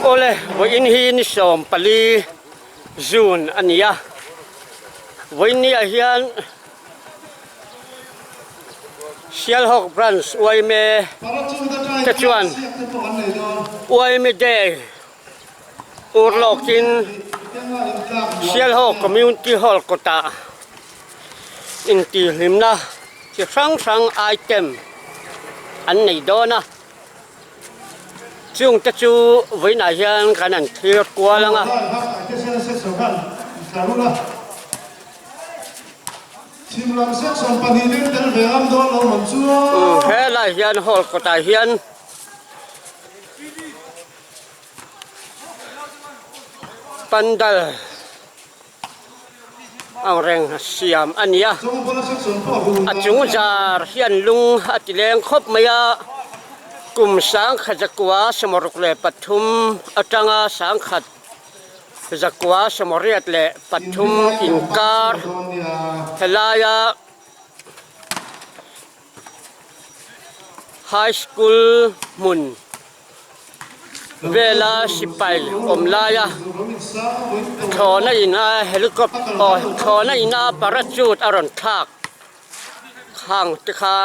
Awle, vawiin hi ni 14 June a ni a, vawiin ni ah hian Sialhawk Branch yma te chuan yma Day urlawkin Sialhawk Community Hall kawtah intihhlimna chi hrang hrang item an nei dawn a. Chung te chu vawiinah hian kan han thlir kual ang a. Helai hian hall kawtah hian pandal ang reng siam a ni a, a chung zar hian lung a ti leng khawp mai a, kum 1963 atanga 1983 inkar helaia high school hmun. Vela sipai awm laia thlawhna ina helicopter aw thlawhna ina parachute a rawn thlak khang te kha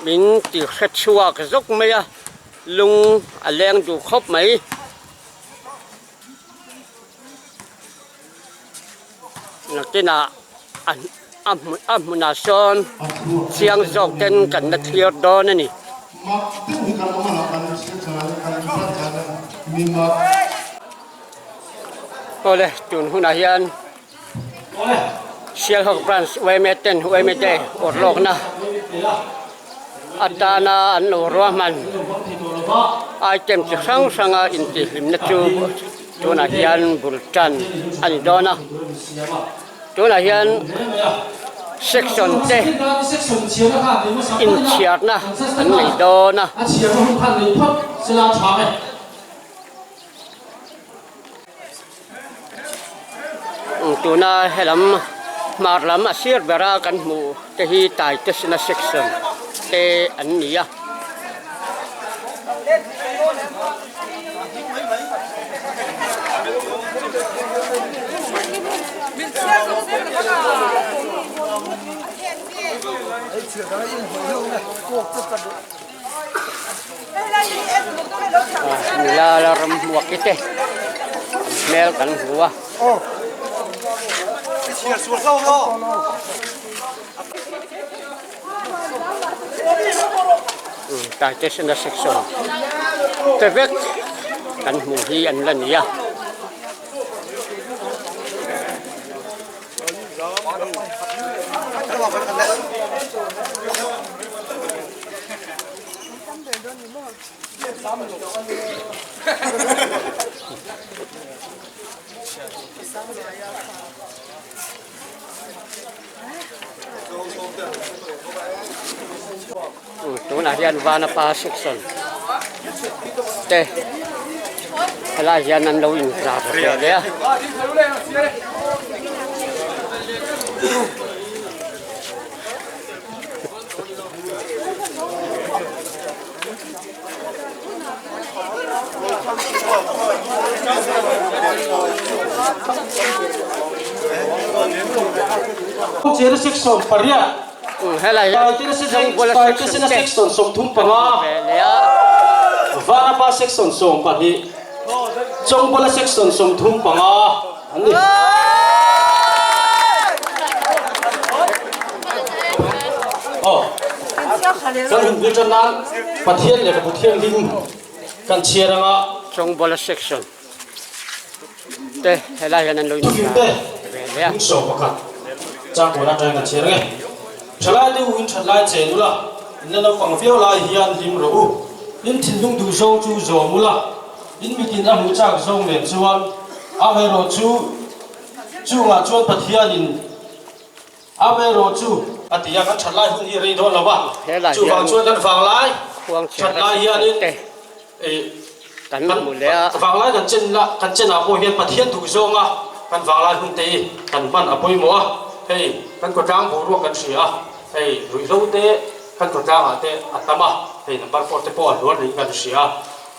min ti hre chhuak zawk mai a lung a leng duh khawp mai. Nakinah a a hmunah sawn chiang zawk ten kan la thlir dawn a ni. Awle tun hunah hian Sialhawk Branch yma ten yma Day awrhlawkna atana an lo ruahman item chi hrang hranga intihhlimna chu tunah hian bul tan a ni dawn a. Tunah hian section te inchhiarna an nei dawn a. Tuna helam hmar lam a sir bera kan hmuh te hi Taitesna section te an ni a. Nula la ram hmuak te an hmel kan hmu a. Taitesna section te vek kan hmuh hi an la ni a. Tunah hian Vanapa section te helai hian an lo inzar ve leh a. Helai Taitesena section 35, Vanapa section 12, Chawngbuala section 35 an ni. Aw, kan hun bul tan nan Pathian lehkhabu thianghlim kan chhiar anga. Chawngbuala section te helai hian an lo Thufim te hmun 11 changkawn atangin kan chhiar ange. Thalai te u in that lai chen ula, in la naupang viau lai hian hlim rawh u. In thinlung duh zawng chu zawm ula, in mitin a hmuh chak zawng nen chuan amaherawhchu chungah chuan Pathianin Amaherawhchu, a ti a, kan that lai hun hi rei dawn lo a, chuvang chuan kan vanglai that lai hianin kan vanglai kan chen la kan chen ah pawh hian Pathian duh zawnga kan vanglai hun te hi kan hman a pawimawh a, hei kan kawtlang boruak kan hria a, hei ruihhlo te kan kawtlang ah te a tam a, hei number four te pawh a hluar niin kan hria a,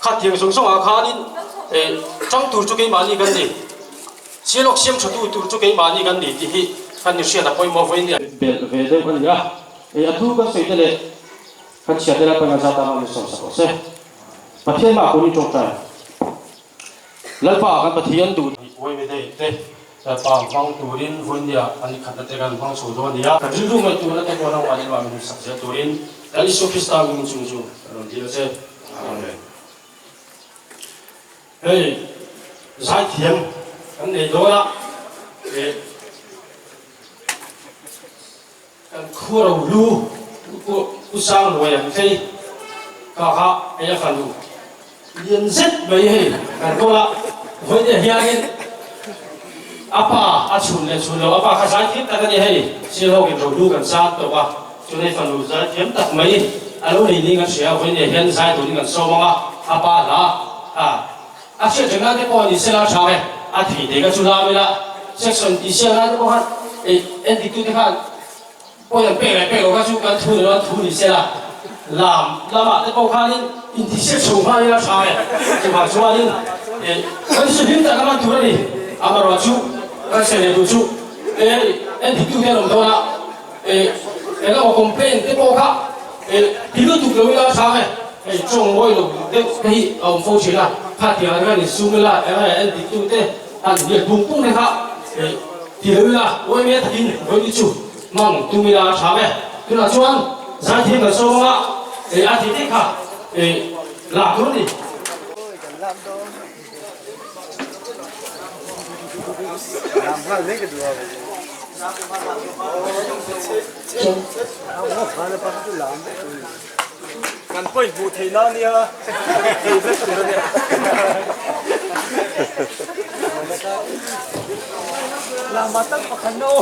khatiang zawng zawng ah khanin. Ṭang tur chu keimahni kan ni. Sialawk siam ṭhatu tur chu keimahni kan ni tih hi kan inhriat a pawimawh vawiin nia. Belh ve deuh a ni a, a thu kan sawi te leh kan chhiar te lai pawhin a zat a min sawmsak rawh se. Pathian mah kun i ṭawngṭai. Lalpa kan Pathian duh. Uaimi dei te Lalpa hmang turin vawinia an ikhatna te kan hmang chho dawn a ni a. Kan rilru ngaihtuahna te pawh nangmah leh mah min sak zel turin Lal Isua Krista mingin chung chu kan rawn dil a che. Amen. Hei zaithiam kan nei dawn a, eh kan khua ro hlu Pu Sangluai an tlei ka kha hei a fanu lian zet mai hei kan kawl a, vawiin ah hianin a pa a chhun leh chhun lo, a pa kha zaithiam tak a ni hei, Sialhawkin ro hlu kan san tawk a, chuan hei fanu zaithiam tak mai a lo nei niin kan hria a, vawiin ah hian zai turin kan sawm ang a, a pa hla a. A hriat reng lai te pawh ni sela tha e, a thei te kha chu lam ila, section tih siam lai te pawh khan ei endik tute khan pawi an pek leh pek lo kha chu kan thu ni lo an thu ni sela, lam lamah te pawh khanin intihsiak chho nghal ila tha e, chuvang chuanin ei kan hre hlim tak a man tur a ni, amaherawh chu kan hre leh duh chu ei endik tute an awm dawn a, ei engemaw complaint te pawh kha ei ti lutuk lo ila tha e. Hei tawng mawi lo deuh te hi a awm fo thin a, khatiang an kan insum ila, eng nge en dik tu te han biak pung pung te kha ti lo ila, uaime takin vawi chu hmang tum ila a tha ve. Tunah chuan zaithiam kan sawm anga a ti te kha lak tur a ni. Kan pawi hmuh theih na nia ei vek tur a nia. Lama tak pakhat na aw.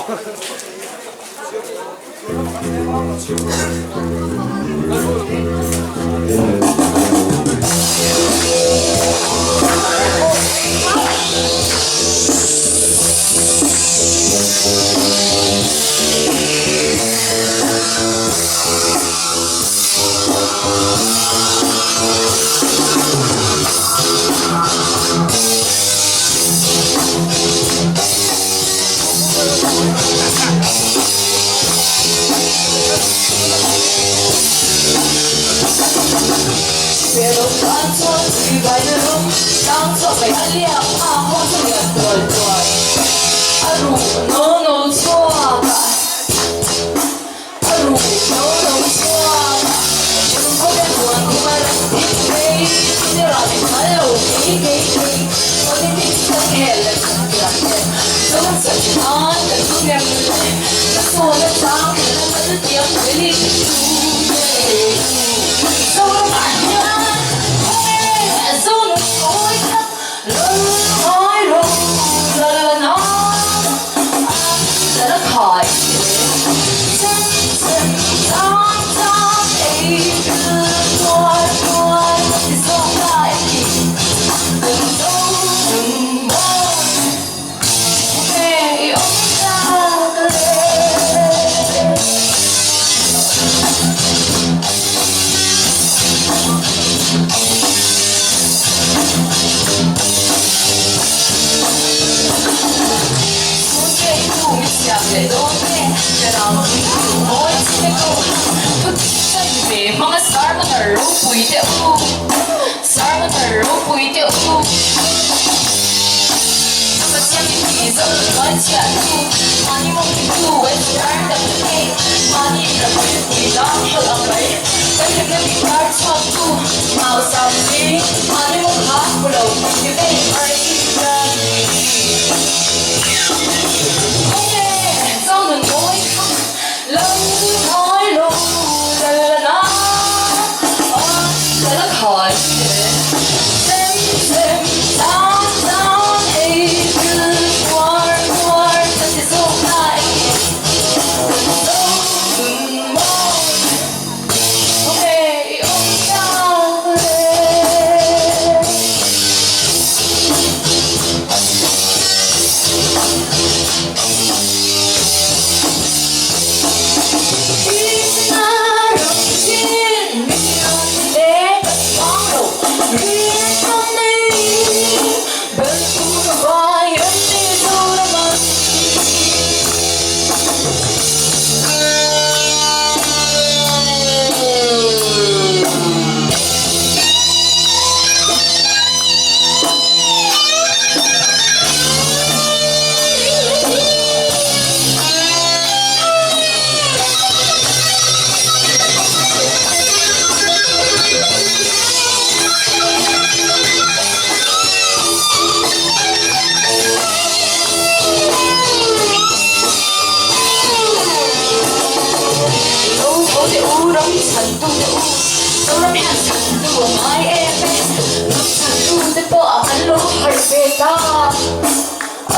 pawh an lo harh ve ta,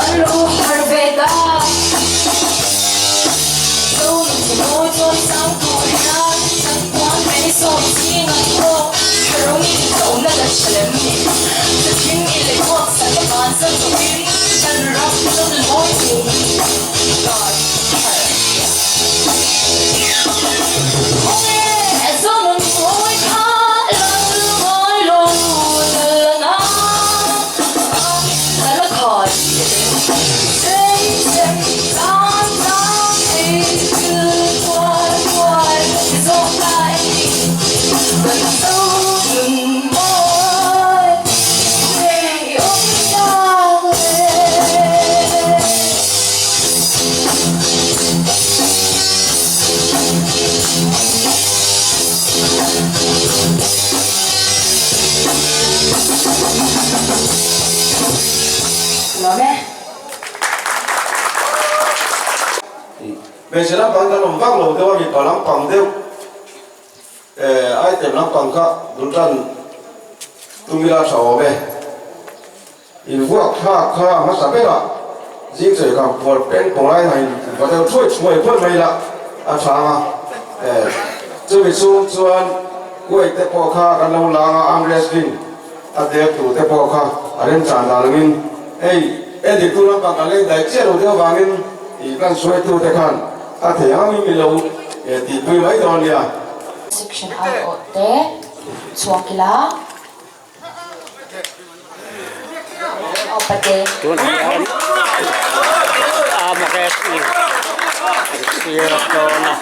an lo harh ve ta. Zo nun ti mawi chuan sang tur hian kan puan mai sawm zing an tawk, Rawng in ka awmna kan hre lem ni. Thing i lei kuak sak a van zan chawpin kan ram zo nun mawi tur kan harh ve. Nuam e. Hmeichhe lampang kan awm vak lo deuh a, mipa lampang deuh item lampang kha bul tan tum ila tha awm e. Invuak thlak kha a hmasa ber a, zing chawi kang puar peng pawng lai hnahin va deuh thuai thuai thuai mai ila a tha ang a. Chumi chhung chuan kuai te pawh kha kan lo lang a, arm wrestling a tel tur te pawh kha a remchan dan angin hei endiktu lampang kan leng daih chiah lo deuh avangin ih kan hruaitute khan a thei ang angin min lo tihpui mai dawn nia. Section aiawh te chhuak ila. Tunah hian arm wrestling an thlir dawn a.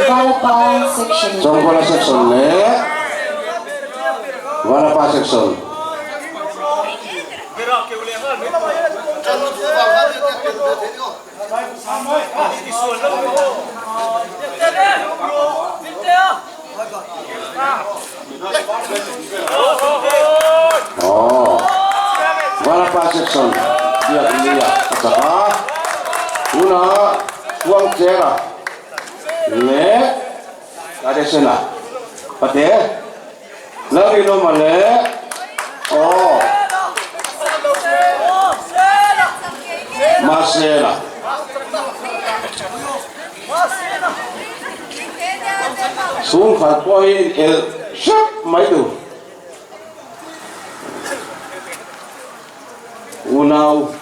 Vanapa section. Chawngkawla section leh Vanapa section. Aw Vanapa section biak nia a chak a, tunah Khuangchera leh Kadesena pate Lalrinawma leh aw Marcela. Chhungkhat pawh hi inelh hrep mai tur. Unau.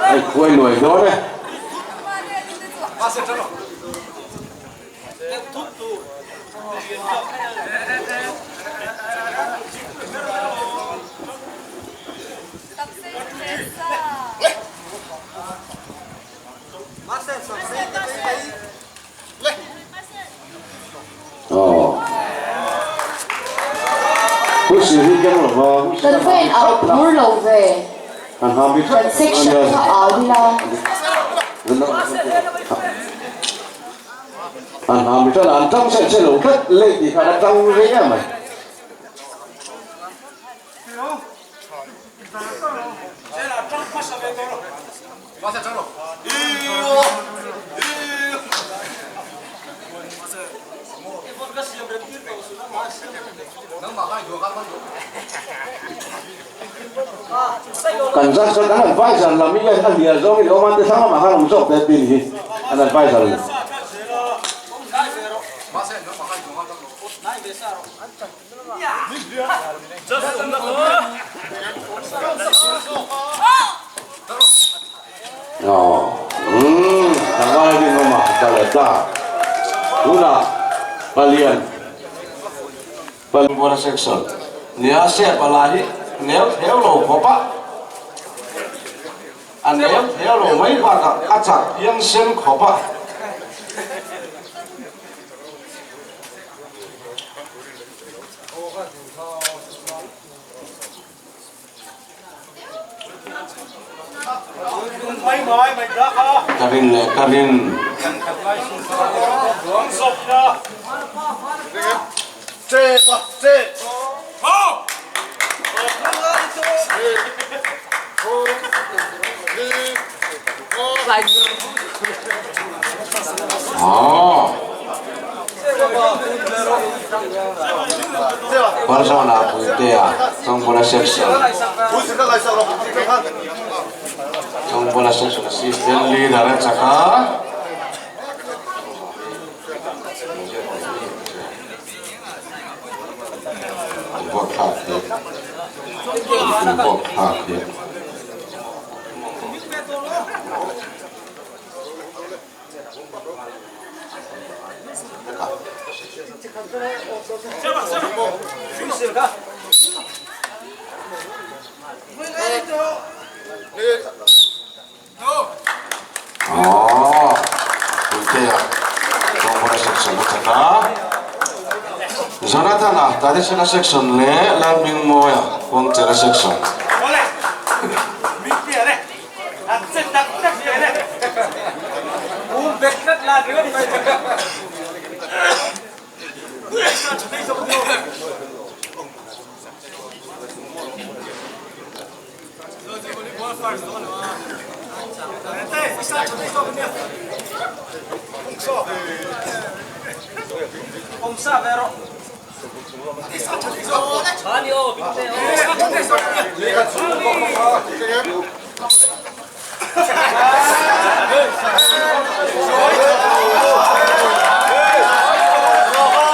Hei khuai luai dawn e. Kan va in au phur lo ve. Kan section kha au ila. Kan zan chuan an advisor lam hi a hliah zawng in awm a, ti hrang lamah khan awm zawk te tin hi an advisor in. Umm tlangval a rinawm a ta leh ta tunah palian Palbuala section nia se pala hi nel theu lo khawp a a nel theu lo mai bakah a chak phiangsen khawp a. Ka rin leh ka rin. Aww. Parzawna Puitea Chawngbawla Section Chawngbawla Section Assistant Leader a chak a. An vuak thlak hi an vuak thlak hi. Aww, Puitea Chawngbawla section a chak a, Jonathan-a Traditional section leh Lalhmingmawia Kawngchera section.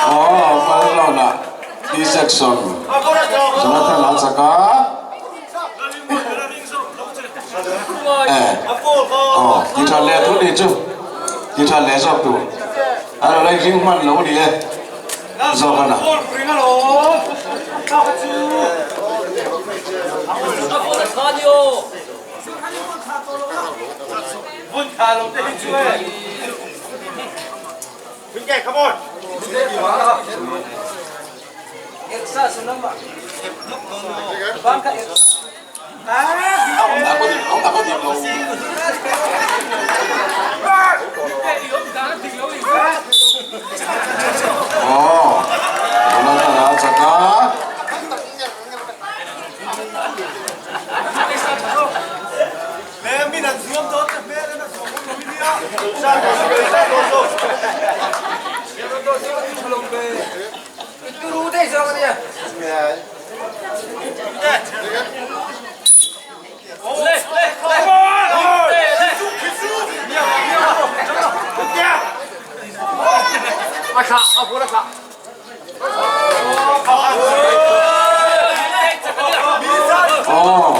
Aw Barcelona T section Jonathan a chak a eh aw ti tha leh thu ni chu ti tha leh zawk tur a lo la ring hman lo ni e. Zawk a na. Aw, Jonathan a chak a. Aw,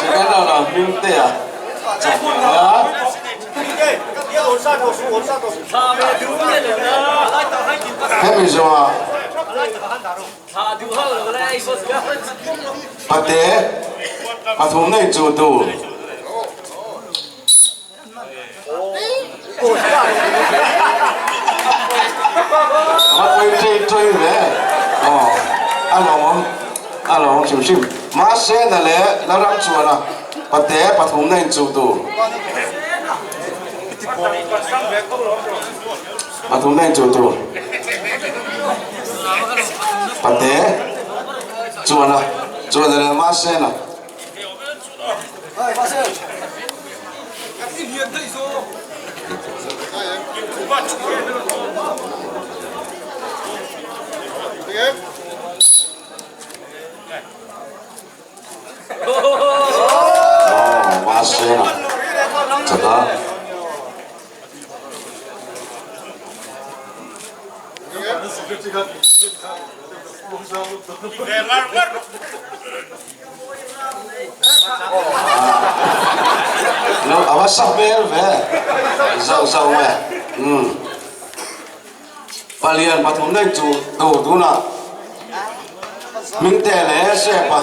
second round ah Hmingtea chak leh a. Hemi zawhah Pate pathum nei chu tur. A pawi ṭei ṭei ve. Aw, a lawmawm, a lawmawm hrim hrim. Mahse na leh la ram chuan a pate pathum nei chu tur. Pathum nei chu tur. Pate chuan a, chuan a leh mahse na. Aw mahse na chata. Lo a va sa hmel ve zauh zauh ve umm palian pathum daih chu tur tunah Hmingte leh Sepa.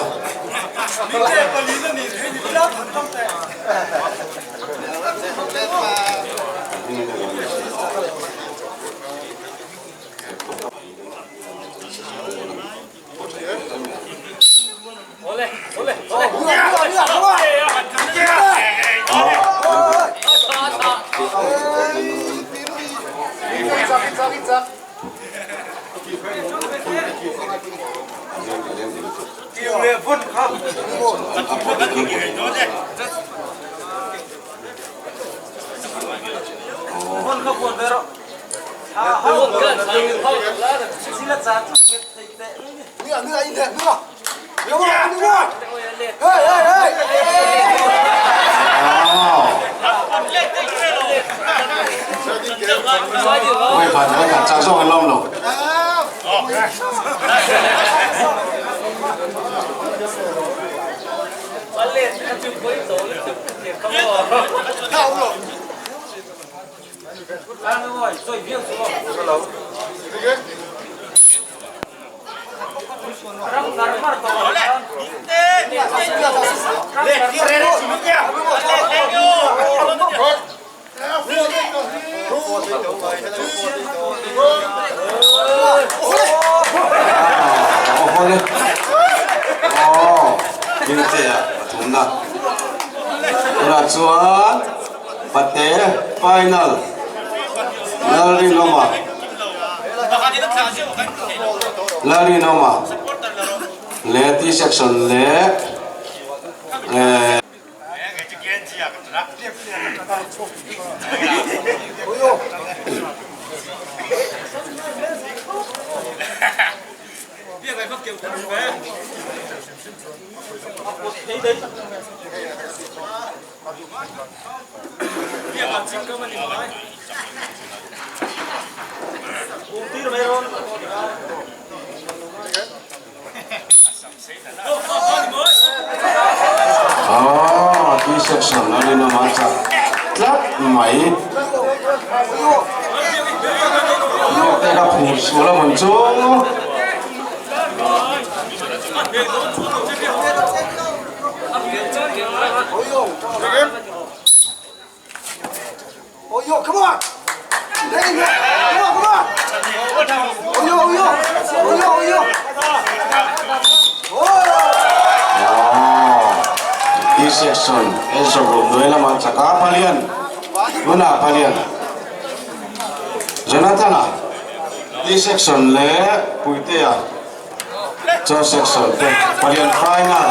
Vawikhat vawikhat chak zawk an lawm lo. Tunah chuan Pate final Lalrinawma Lalrinawma leh T section leh Aww T section a rinawm a chak tlat mai. Biakte ka phur sual a mawn chu. Aww T section Ezra room hnuai lamah chak a Palian tunah Palian Jonathan-a T section leh Puitea Chaw section te palian final.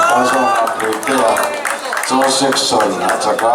Aw zawnga Puitea chaw section a chak a.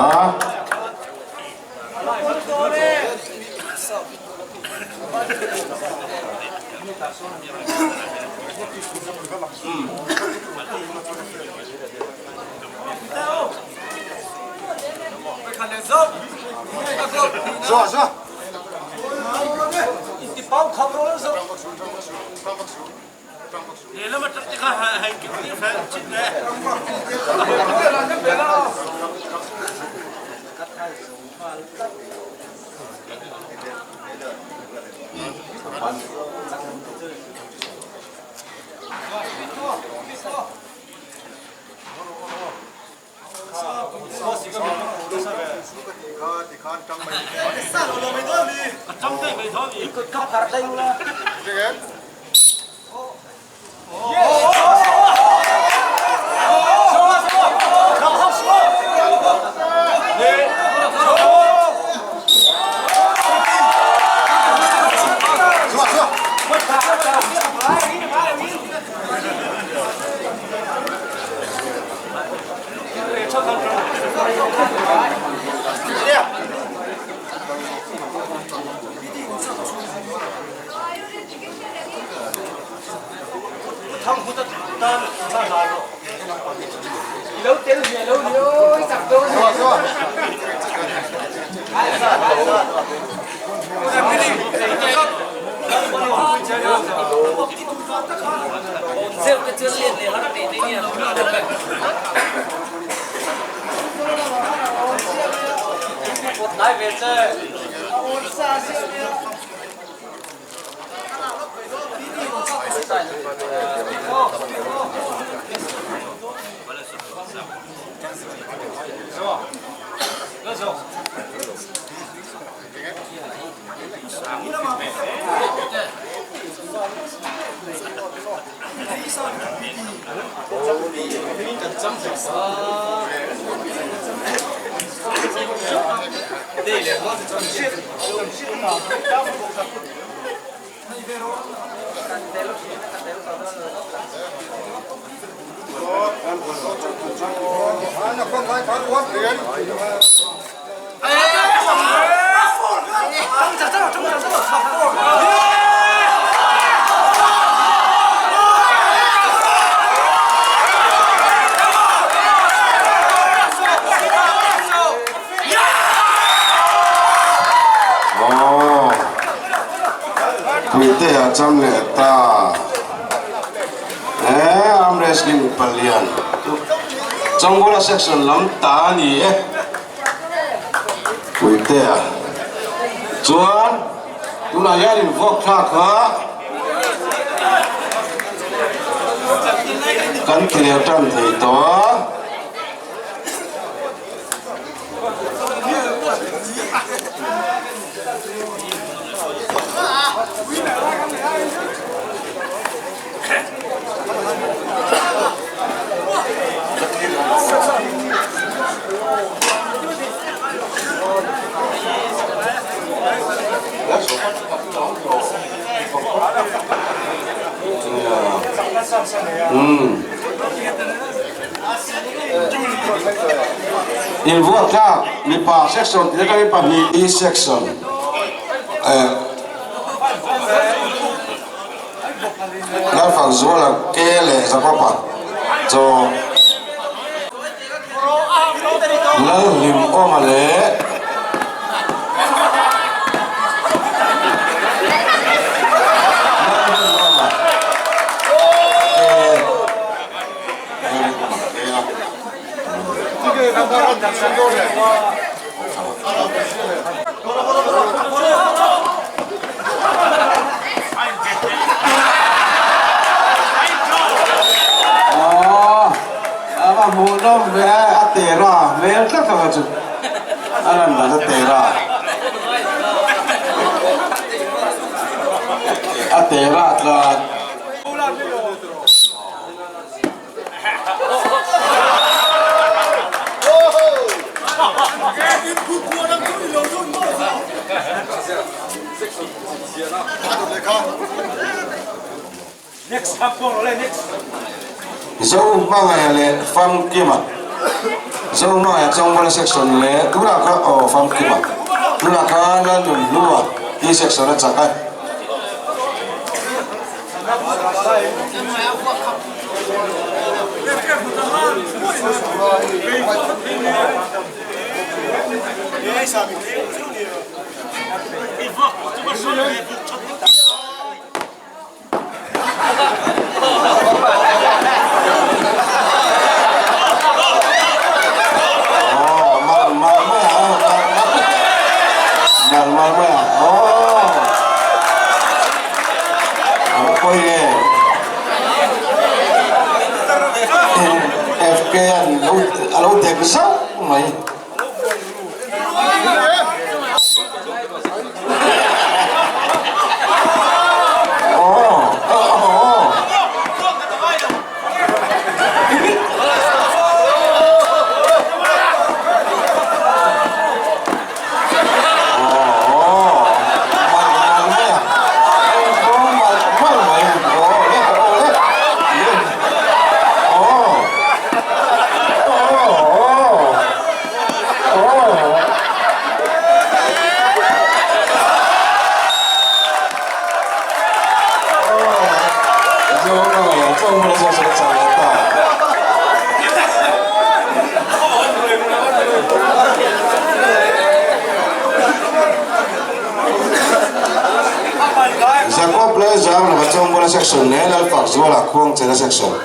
Aww. Puitea cham leh ta. He arm wrestling palian chu Changbola section lam ta a ni e. Puitea chuan tunah hian in vuak thlak kha kan khel tan thei tawh a. Invuak tlak mipa section tih atangin pahnih E section eh Lalfakzuala ke leh Jacob-a chaw Lalhlimawma leh Lalhlimawma ke. Aww a va hmuh nawm ve a, a tera hmel tlat ang a chu a lan dan a tera a tera tlat. Zo hmangaih leh Famkima Zo hmangaih Chawngmawla section leh tunah kha aw Famkima tunah khan Lalnunhlua tih section a chak a. FK a lo dek zauh mai. Chawngmawla section a chang leh ta. Jacob Lalzamlova Chawngmawla section leh Lalfakzuala Khuangchera section.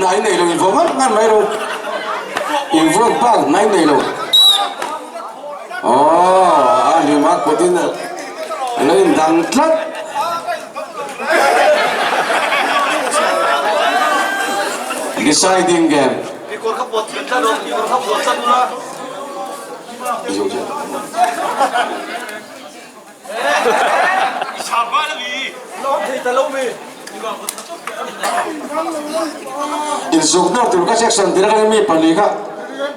Hnai nei lo invuah ngat ngat mai ro. Invuak bak hnai nei lo. Aww a hlim a kut in a lo in dang tlat. Deciding game. Inzuk nawr tur ka section tir atangin mi pali kha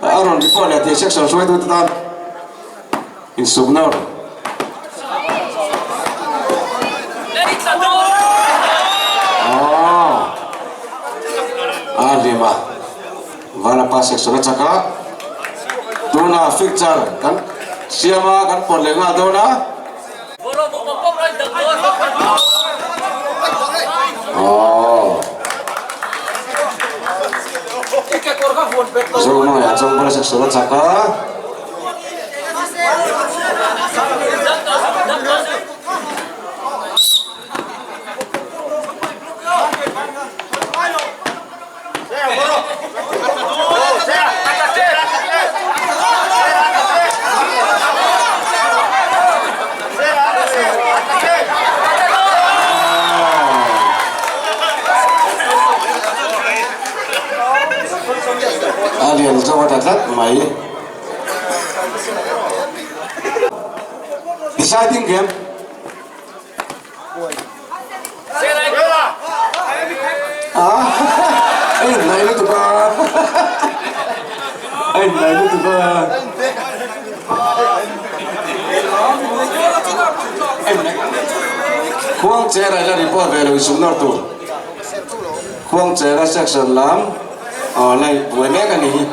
a rawn report leh tih section hruaitu te tan insuk nawr. Aww a hlim a Vanapa section a chak a tuna fixture kan siam a kan pawt leh nghal dawn a. Zohmaiah chuan bula section a chak a. A lian zawk a ta tlat mai. Deciding game. A inhnai lutuk a a inhnai lutuk a khuang chera ila report ve lo insum nawr tur khuang chera section lam aw lai buai mek a ni hi.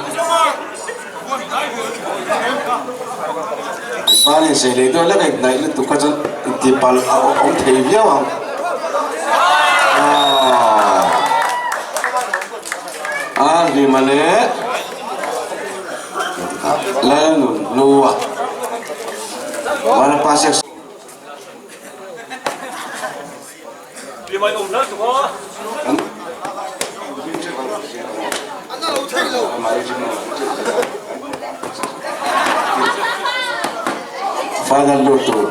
Ban in sei leh dawn lek a inhnaih lutuk kha chuan intihpalh a awm thei viau ang. A hlima leh Lalnunhlua Vanapa Section. Final lut tur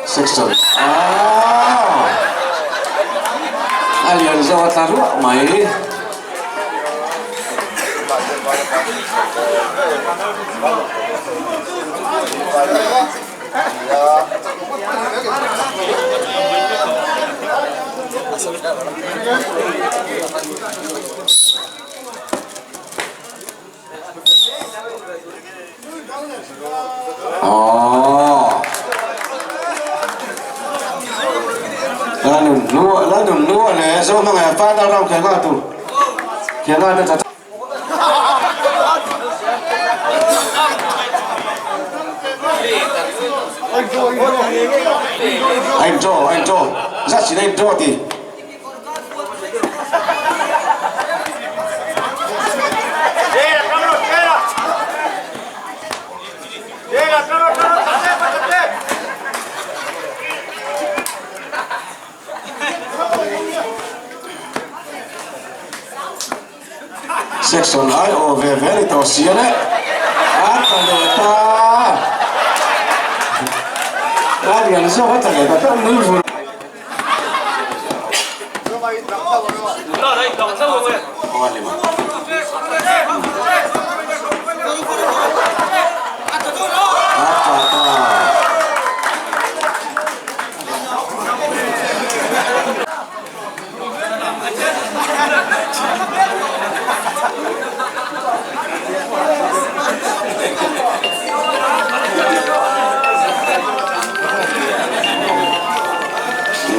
section ah a lian zawk a tla ruah mai. La nun hnu la nun hnu a le zo hmangaih a final round khel nghal tur khel nghal te A in draw, a in draw, zat sin a in draw ti. Section ai aw ve ve ni tawh si a le. A tla leh ta. A lian zawk a tla leh ta ta nui vur. A tla ta.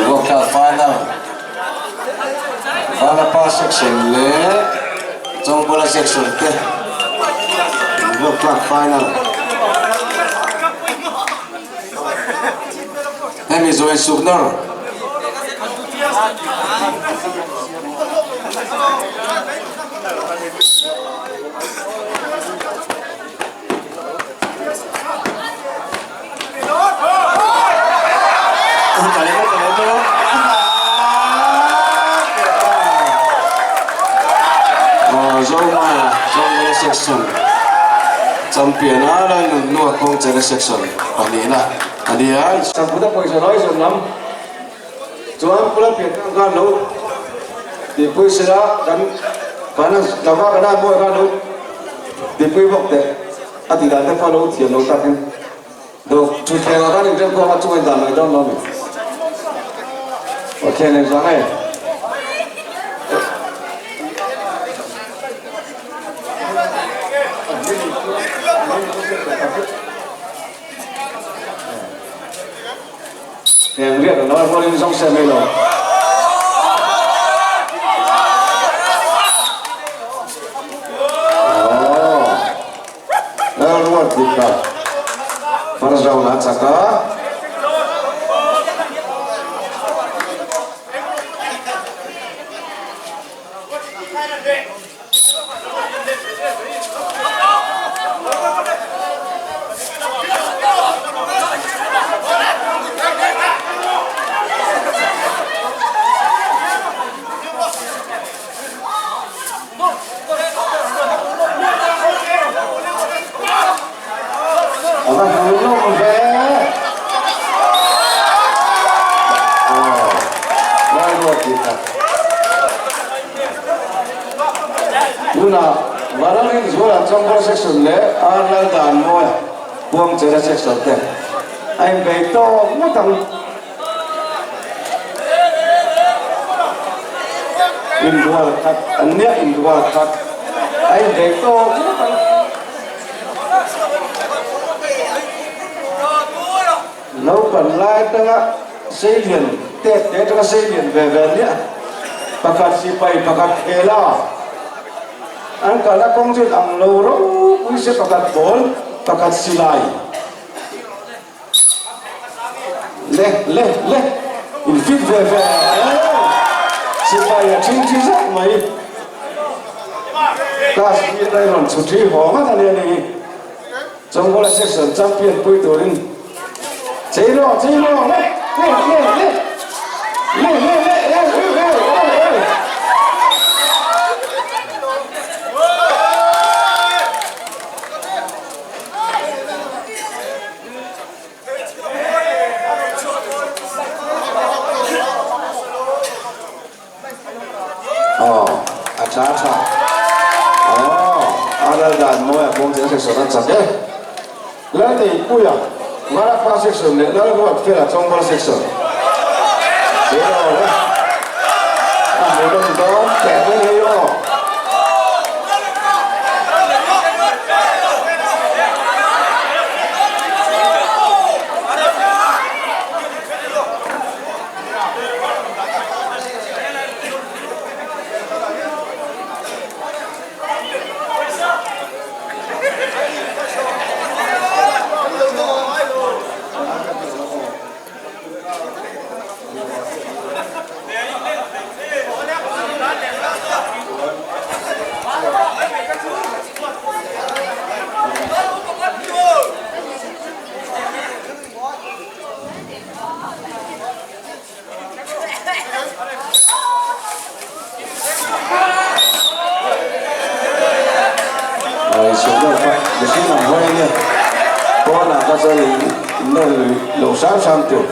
World Cup final Vanapa section leh Chawngbola section te World Cup final Hemi zawi suk nawr. Zomaia Chawngmela Section Champion a Lalnunhnua Kawngchera Section pahnihna a ni a. Samputa pawisa lai zawm lam chuan Pu Lalpiantang khan lo tihpui sela kan finance lama kan an mawi khan lo tihpui bawk teh a tih dan te pawh lo thiam lo takin do thutthleng ah khan inrem khawm a chunga indan mai dawn lo a ni. Pathian engvang e? Heng riat an lo rualin zawng se mai lo. Aww. Lal ruat dik a, first round a chak a. A va hmuhnawm ve! Aw, Lalruat tih kha. Tunah Vanlalrin Zuala Chawngkawr Section leh Ar Laldanmawia Khuangchera Section te a inbei tawk ngawt ang. Inrual khat an nia, inrual khat a inbei tawk ngawt ang. Naupan lai atanga seilian tet te atanga seilian ve ve nia, pakhat sipai pakhat khela an kalna kawng chu ang lo ropui se pakhat ball pakhat silai. Le le le in fit ve ve e sipai a ṭhing ṭhi zauh mai class B atangin rawn chhu ṭhi haw ngat a nia ni hi Chawngkawla section champion pui turin chei rawh chei rawh le le le le le le le e e e e e. Aw, a tha tha. Aw, a ral dan mawi a pawm zel section a chak e. Lalneipuia, Marapa section leh Lalruatfela Chawngval section. Zero le. A hmuhnawm dawn teh mai hei aw. Mihring ang hawi ania pawnah ka chuan in nawr lui lo hram hram tur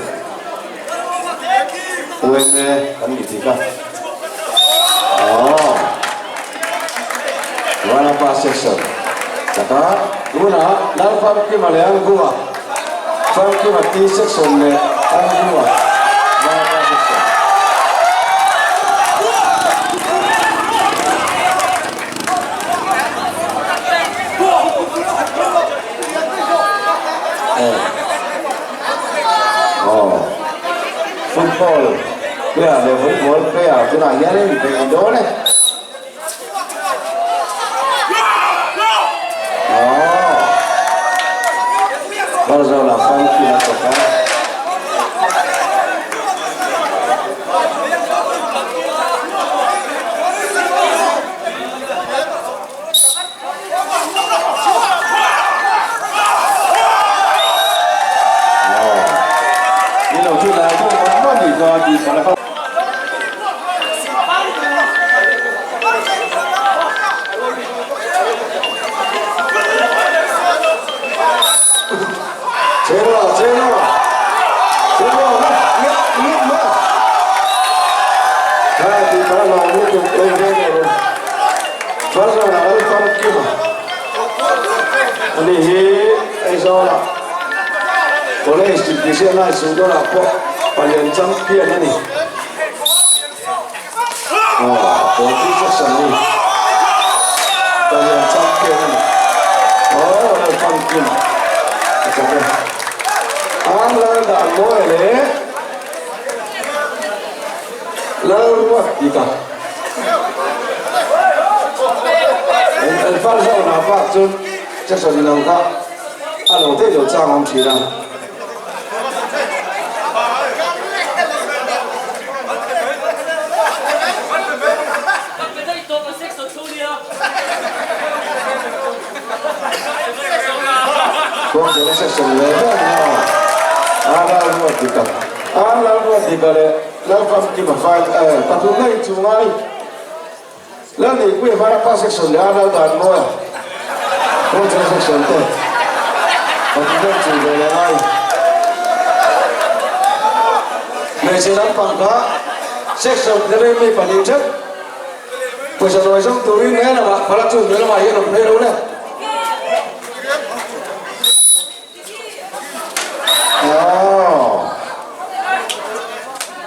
UMA kan ni tih kha aww Vanapa section chaka tunah Lalfamkima leh Angua Famkima T section leh Angua Vanapa section. Aw football player leh volleyball player tunah hianin beih a dawn e. Aw Barzawla function a chawk a. Farzawn ah Lalfamkima a ni hi Aizawl ah College Division a Sudawr ah pawh palian champion a ni. Aw Pawl Section hi palian champion a ni. Aw Lalfamkima a chak e. An lal dan mawi leh Lalruatdika. An far zawnah bak chu Jackson in ang kha a lo daih lo chang awm thin a. Kawngchhena section ve ve a ni a, Lalruatdika. Lalruatdika leh Lalfamkima fai pathumna inchuh ngai Lalneihpuia Vanapa section leh a Laldanmawia Kawngchhena section te pathumna inchuh ve leh ngai. Hmeichhe lampang kha section te mi pahnih theuh pawisa nawi zawng turin he lamah phala chu hnuai lamah hian awm phei lo le. Aww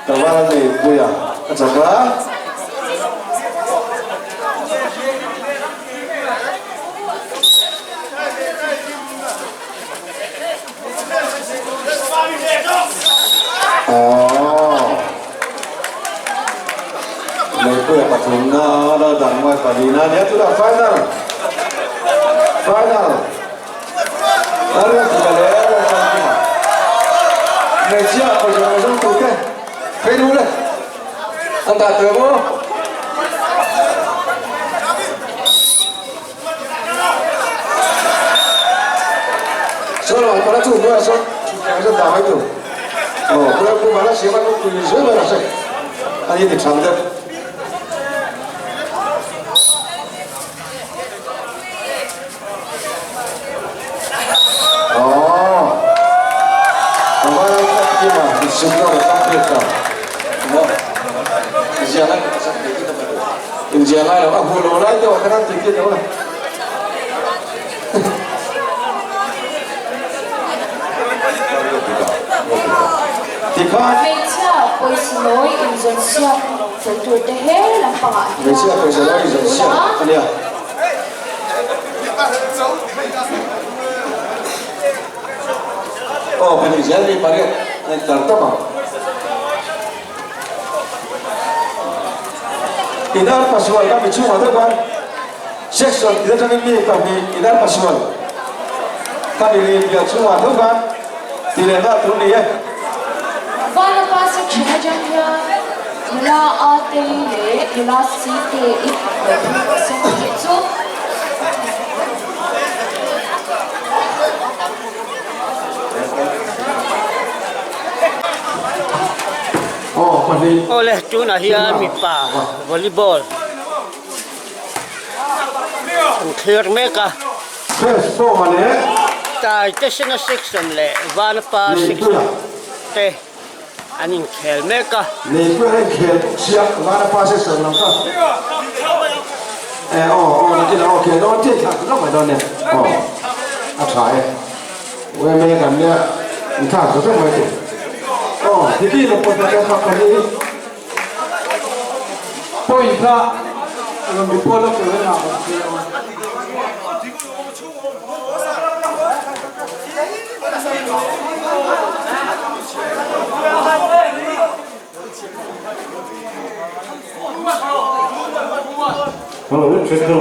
ka val nei pui a a chak a. Aww Neihpuia pathumna Laldangmawia pahnihna a nia tunah final final. Lalruatdika leh Lalfamkima hmeichhia pawisa lo zawng tur te phei duh le an dah tawh em aw. Saw lamah pala chu hnuaiah sawn thuthleng sawn dah mai tur aw pula pu bala siam a tui zuai mai rawh se a ni ti thang deuh. Hmeichhia pawisa lawi inzawnsiak fel tur te he lampangah hian a. Aw pahnih zel mi pariat a in tar tawp ang. Inar pasual ka mi chhungah deuh khan section tin atangin mi pahnih inar pasual ka mi lian bial chhungah deuh khan ti leh nghal tur ni e. Vanapa section atang hian nula A te leh nula C te i lo phur rawh se tih chu. Awle tunah hian mipa volleyball an thlir mek a Taitesena section leh Vanapa section te an inkhel mek a. Neihpuia hian khel chiah Vanapa section lam kha e aw aw nakin aw khel dawn chiah thlak lawk mai dawn nia aw a tha e UMA kan nia inthlak zo vek mai tur aw Diki lo pawt na kha pahnih hi Point kha rawn report lawk tur hian a rawn thlir ang a. Hello, check hello.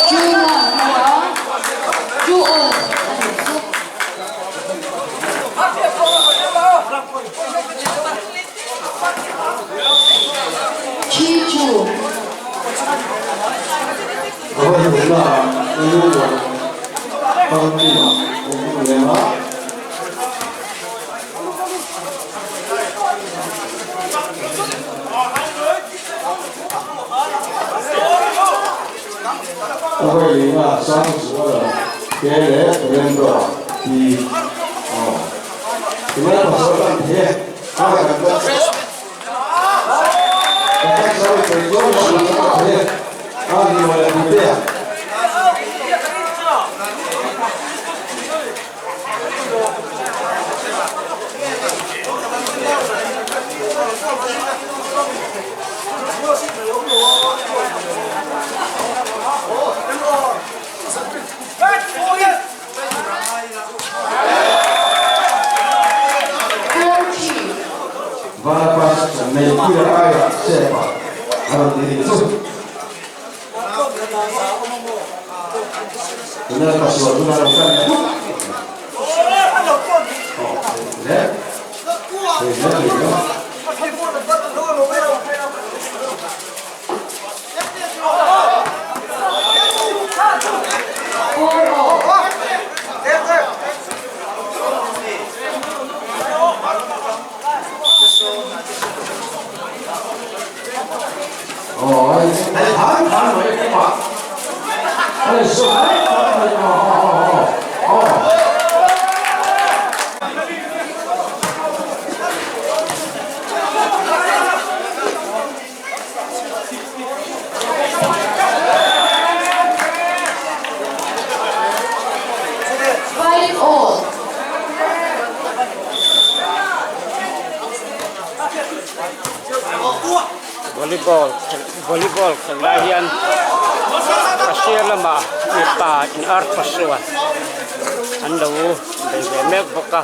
Two one hnuaia two all a nih chu. 3-2. Volleyball volleyball khelh lai hian a sir lamah mipa in arpa suan an lo bei ve mek bawk a.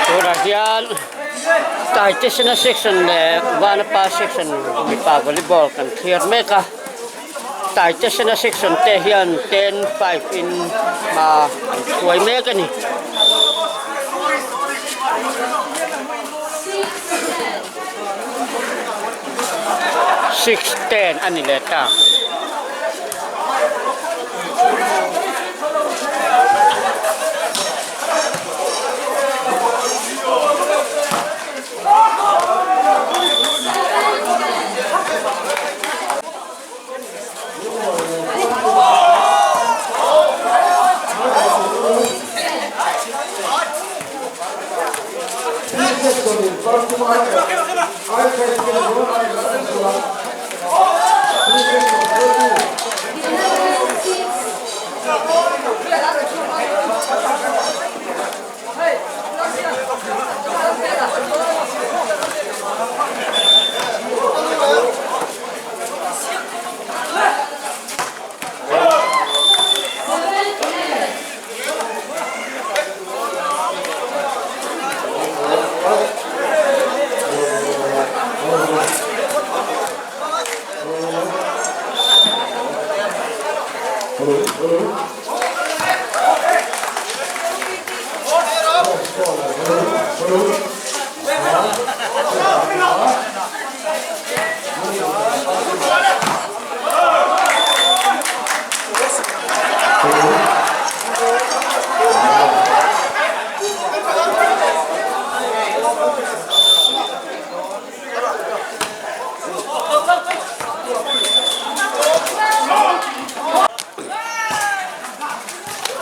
Tunah hian Taitesena section leh Vanapa section mipa volleyball kan thlir mek a Taitesena section te hian 10-5 in hma an hruai mek a ni. 6-10 a ni leh ta.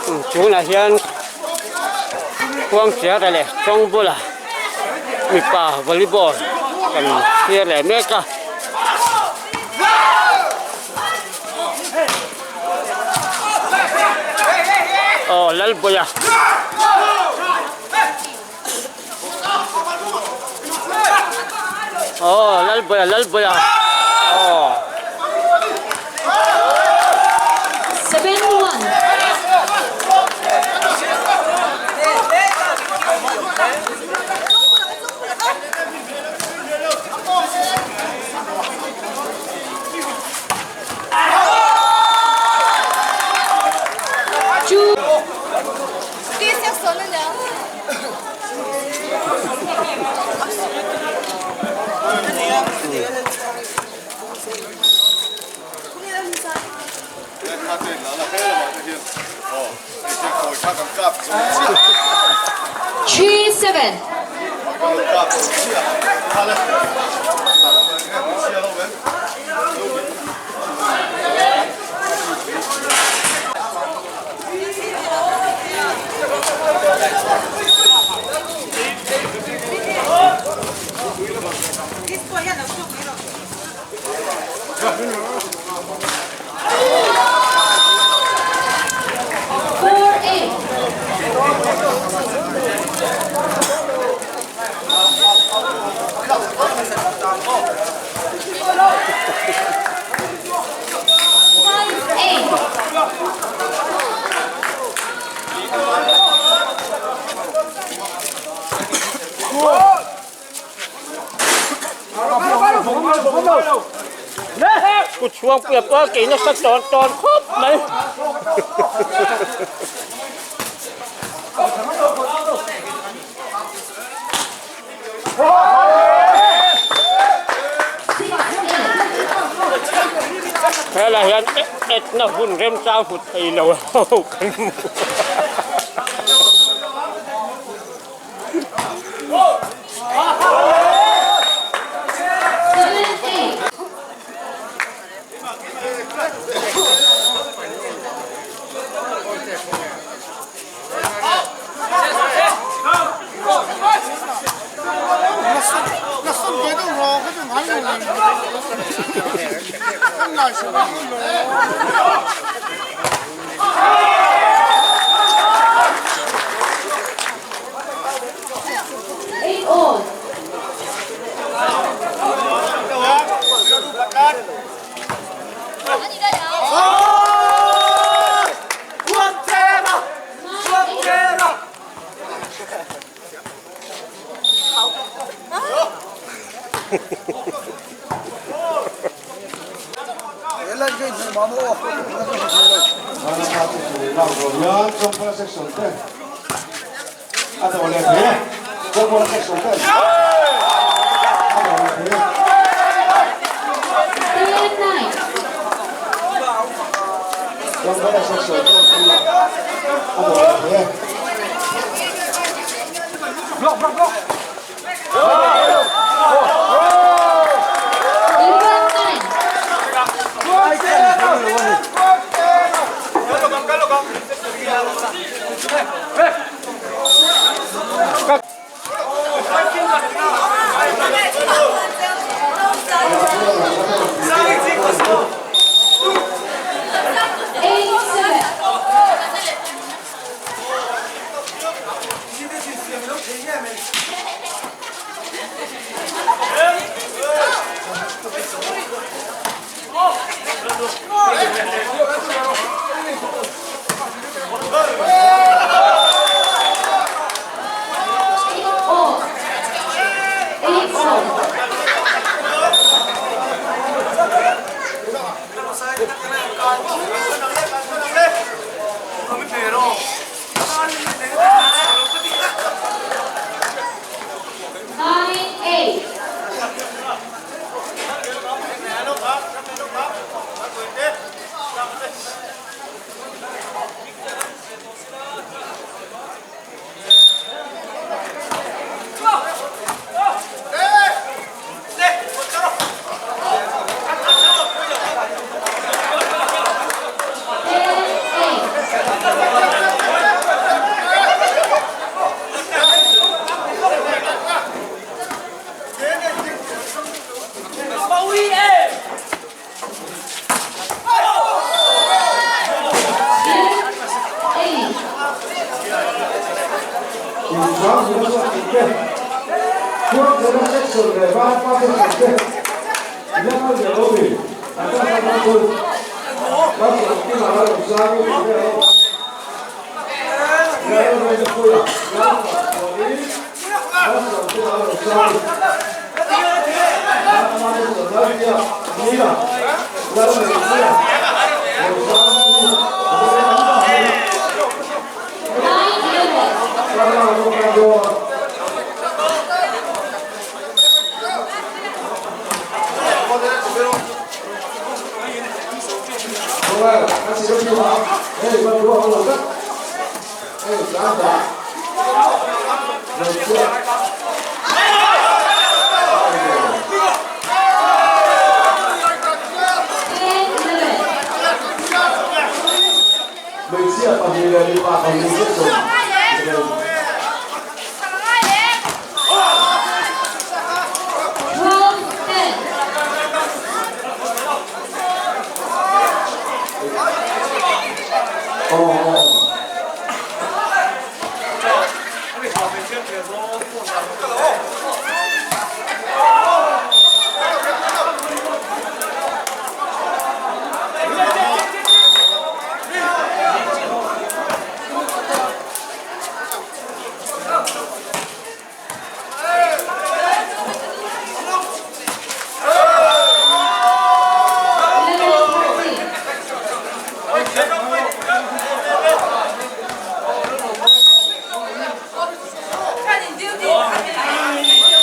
Tunah hian Khuangchera leh Chawngbula mipa volleyball kan thlir leh mek a. Aw Lalbuia. Aw Lalbuia Lalbuia aw. 7-1. Two. 3-7. 4-8. 5-8. Kut chhuang puia pawh kei nasa tawn tawn khawp mai. Helai hian etna hun remchang hmu thei lo ho kan hmu. 7-8. 8-all. 10-9. 11-9. 8-7. 看你丢地，看你。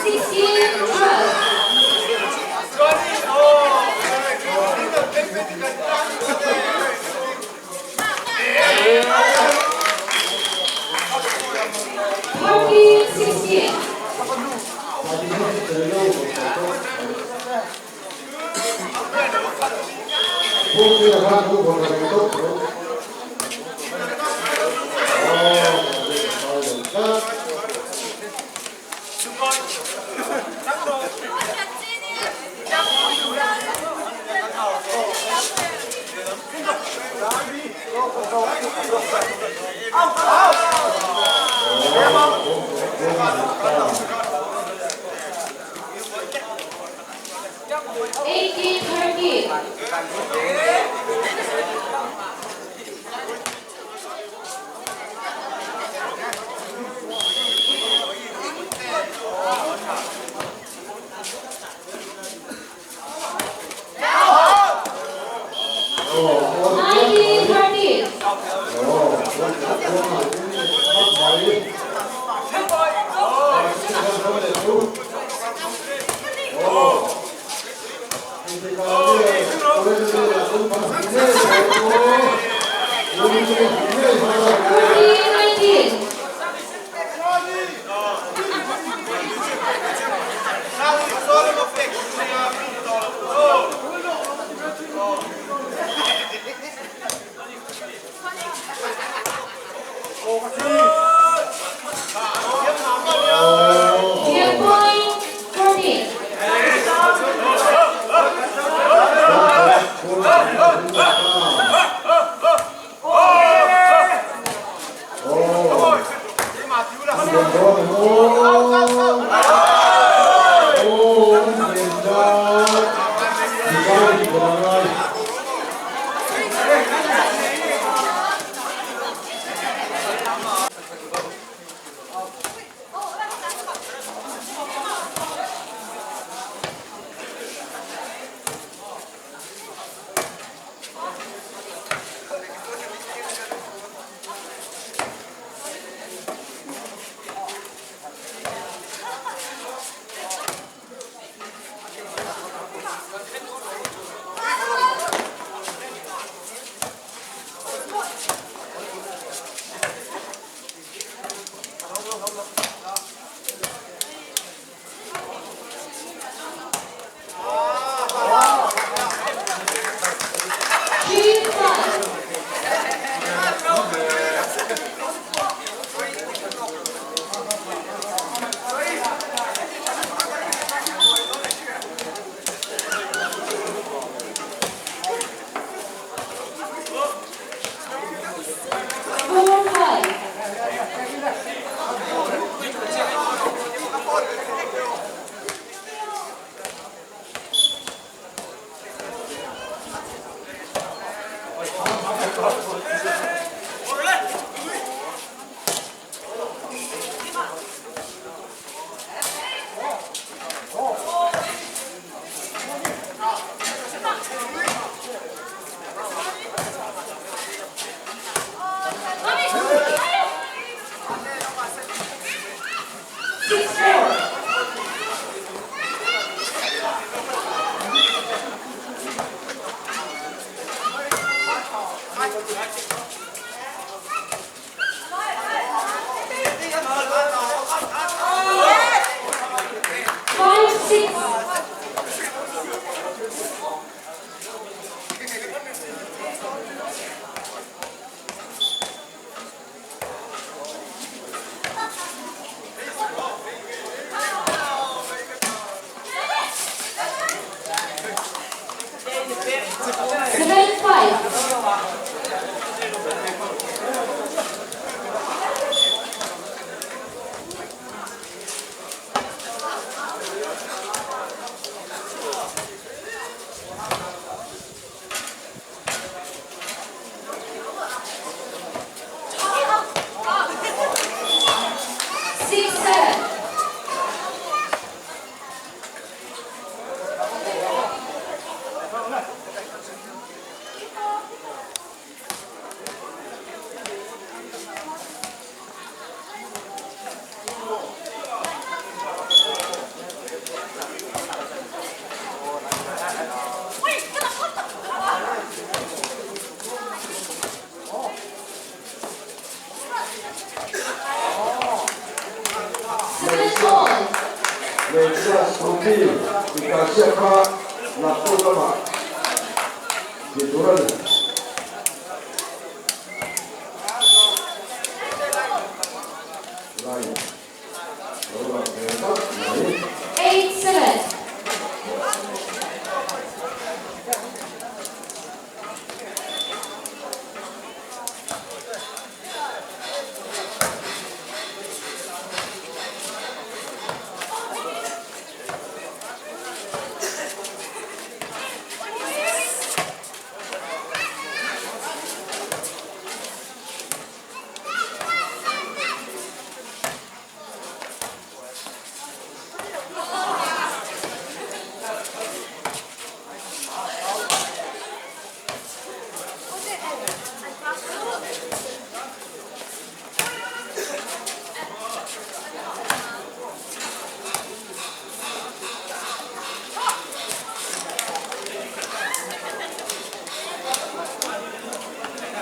16, 12. 15. 18 30. 19 30. 14 19. Game point 14. 3 5. 4 5. 6 4. 5 6. Hmeichhia scooty inkalsiak kha naktuk lamah tih tur a ni. Line lo lang ve tak mai. 8-7.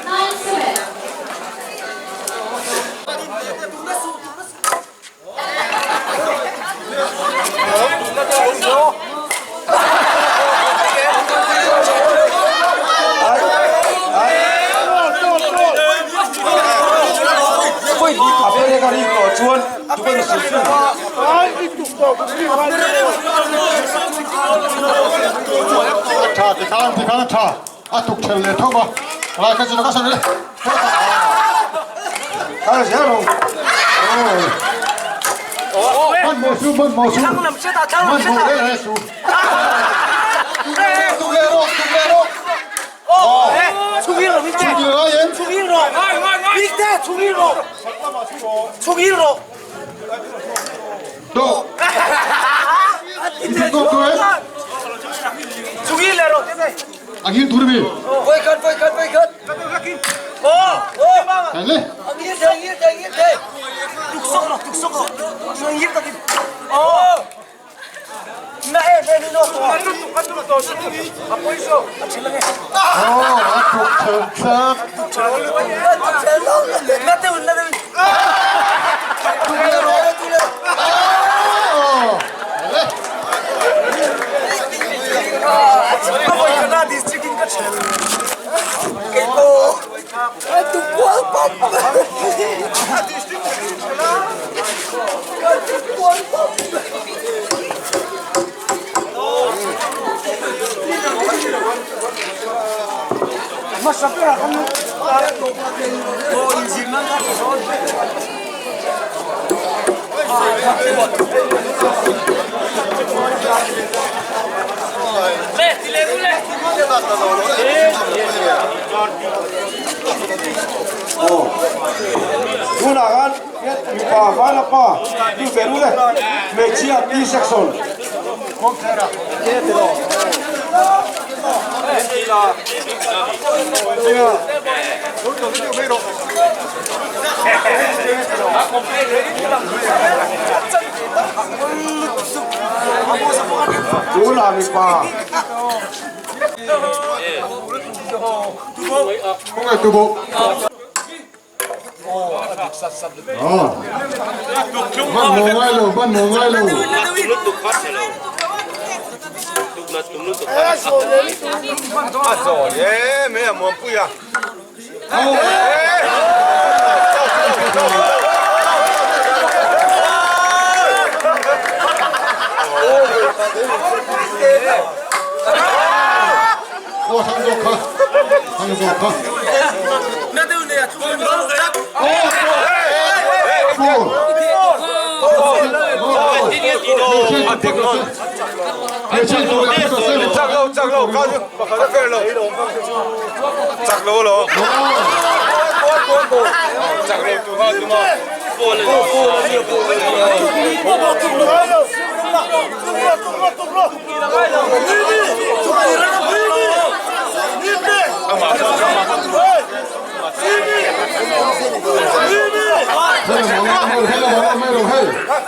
9-7. Tha tikhan tikhan a tha a tuk thel leh tho a lai kha chu ka sawi le Kal zel rawh. Man maw su man maw su man maw le le su tuk leh rawh tuk leh rawh chungil rai em do i tuk tawk tu em a ngil tur mi Hei le Oh, a tuk thel thlak. Tuk leh rawh. Oh, hei le. Tunah khan mipa vana pa tu ve ru le hmeichhia P section. Tunah mipa. Khawngaih tu bawk. Man maw ngai lo, man maw ngai lo. Aw thang zawk kha, thang zawk kha. Four.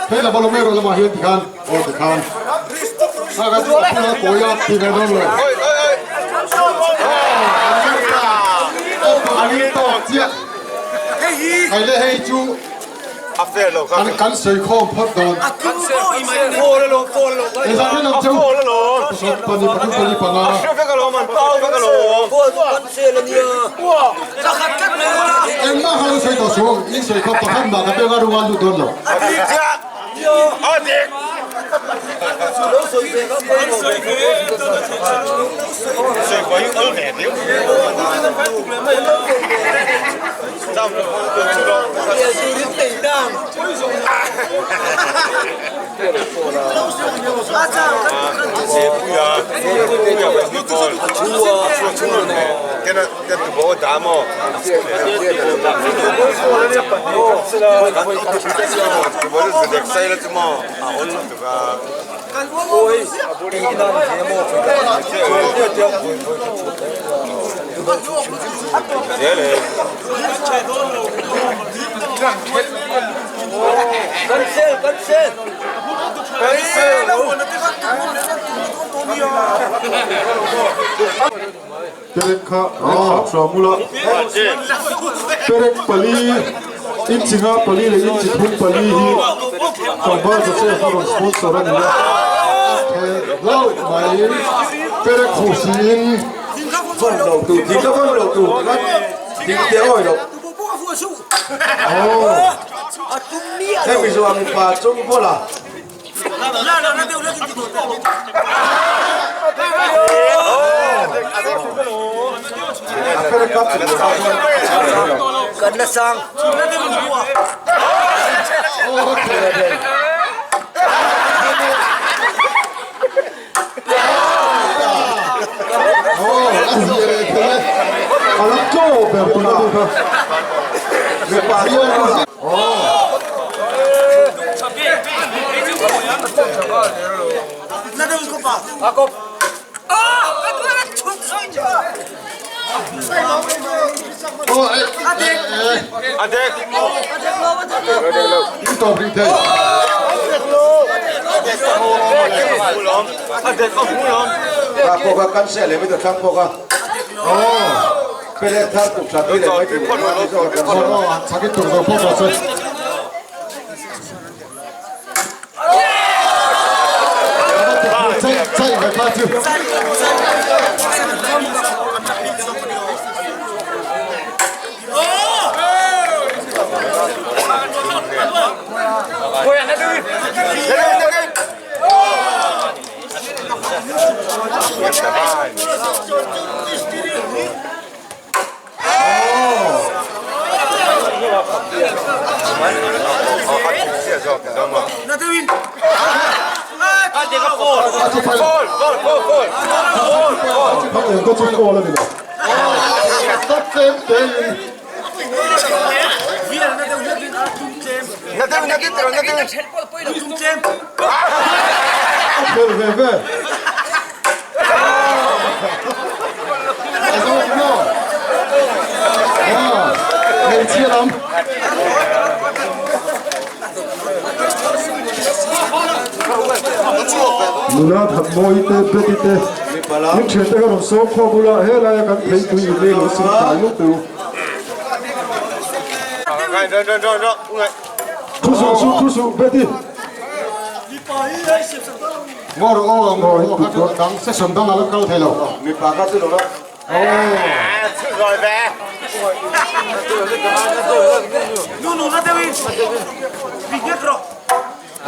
Hei la ball mai rawh lamah hian tikhan aw tikhan Kan kan sawi khawm phawt dawn. Engzah nge lang cheu? Pasawm pahnih pathum pali panga. Engmah kha lo sawi tawh suh, in sawi khawm pakhat mah ka peng a runga lut dawn lo. Perek kha hrang hram ula, perek pali, inchi nga pali leh inchi thum pali hi tlangval Joseph a rawn sponsor a ni a, hlauh mai perek huh siin Vawn lo tu, ding ka vawn lo tu, ding te awi lo. Hemi zawng mipa chung bawlh a. Nula Thatmawi te Betty te min thian te kha rawn sawm khawm ula helaia kan phei tui in lei lo sim thai luh teu. Thu suh suh thu suh Betty. Ngaw rawh aw ngaw rawh kha chu dang session dang a la kal thei lo. Mipa kha chu lo la.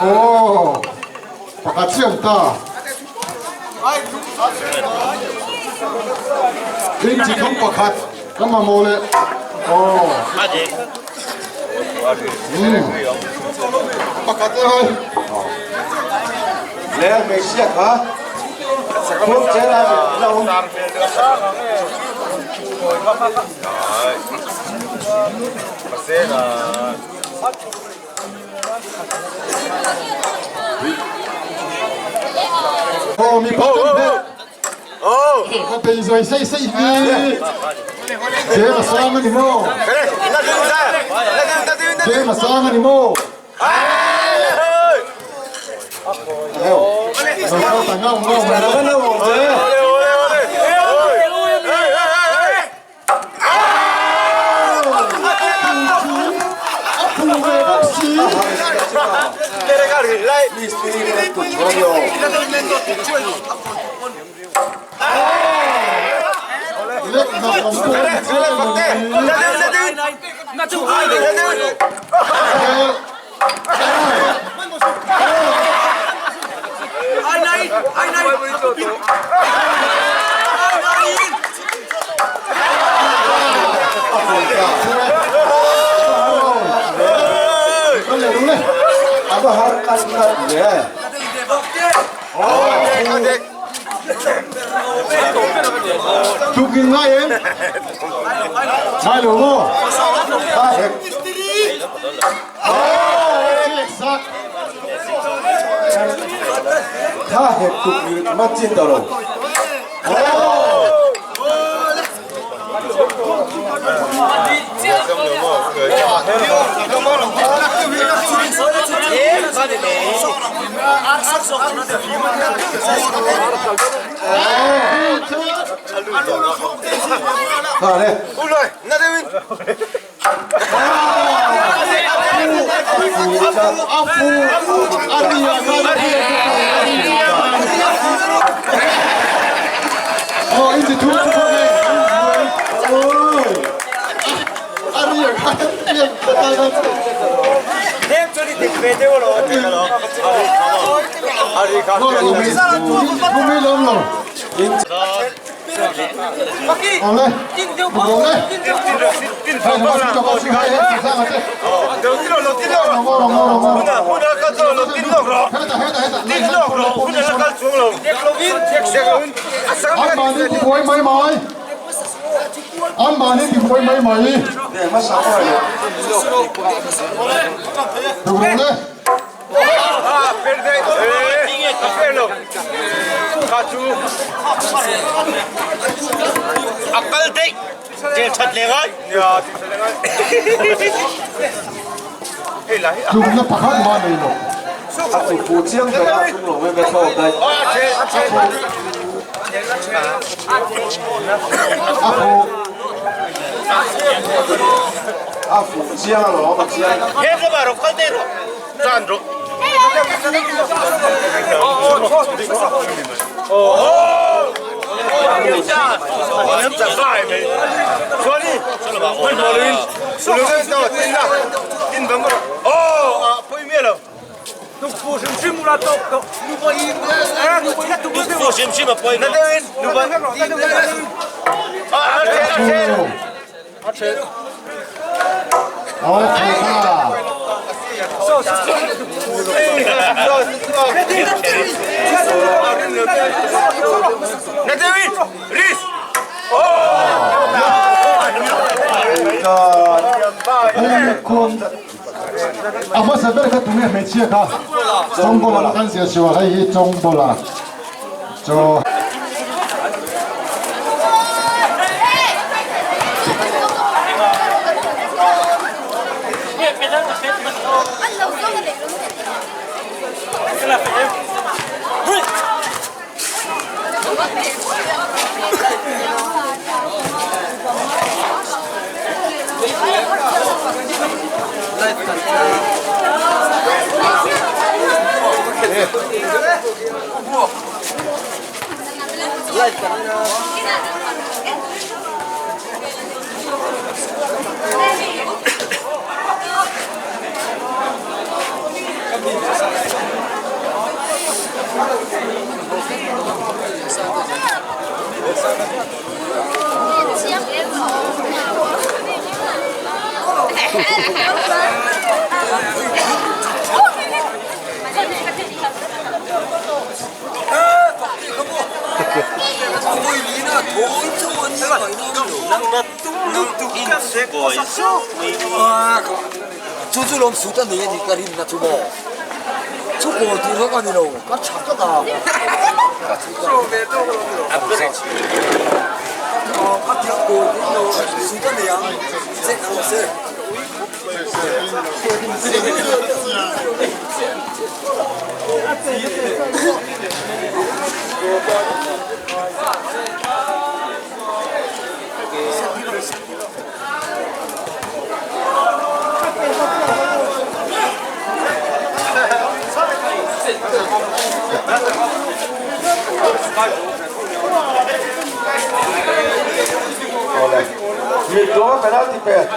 Aw pakhat chiang ta. Tin chi thum pakhat ka mamawh leh aw. Pakhat e hai. Le hmeichhia kha khum chen a la awm. Aw mi pa kan phet. Ka bei zoi sei sei hi. Jem a sang a ni maw? Jem a sang a ni maw? A phu ve bawk si. Lek hnap lam pawh a ni chiang a ni. A va har ngat ngat ve. Tukin ngai em? Ngai lo maw? Tha hek. Tha hek tuk ma chin tawh lo. An mahni ti huai mai mai. Duh le. Tlukna pakhat mah nei lo. A fu. A fu chiang alawm a chiang. A fu ta. A hmasa ber kha tunge hmeichhia kha Chawngbola kan zir chhuah hei hi Chawngbola chaw. Awle. Mit dawn penalty pet.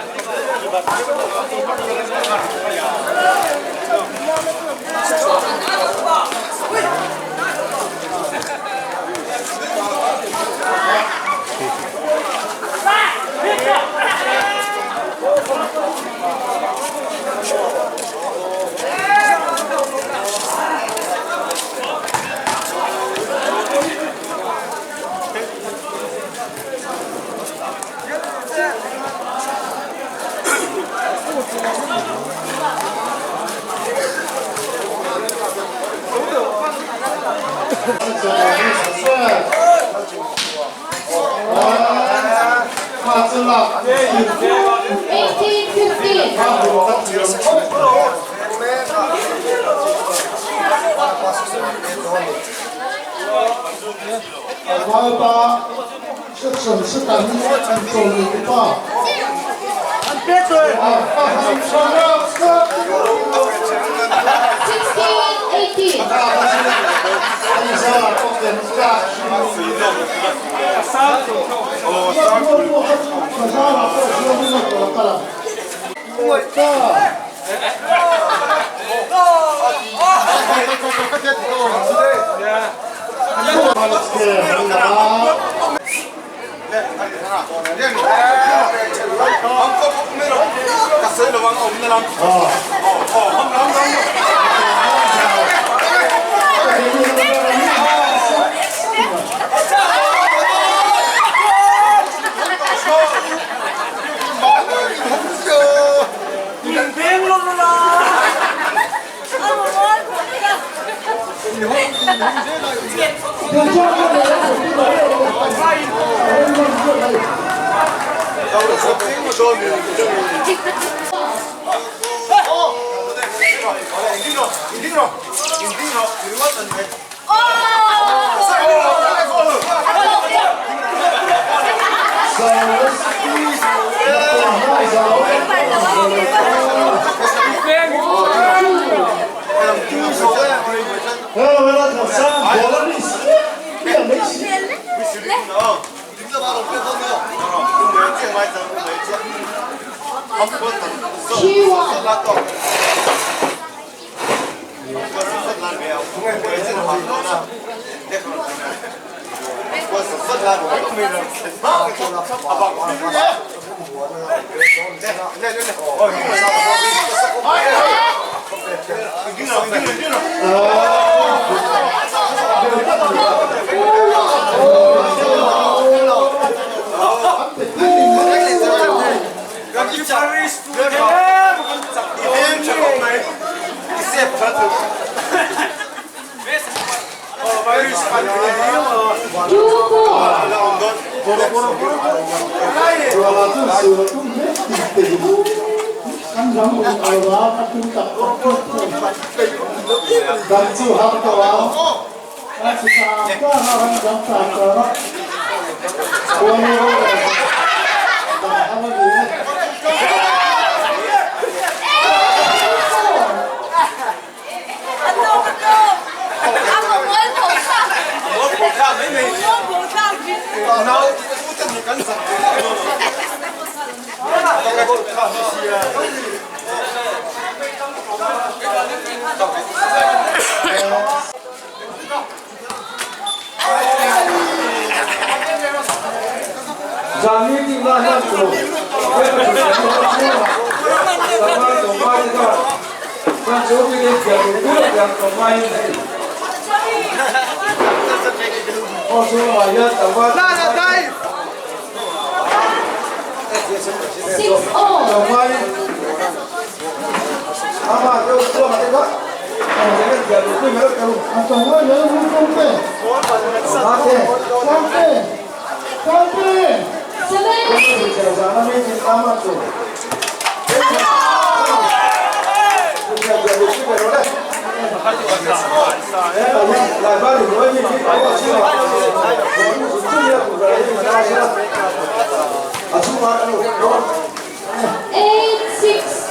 8, 6.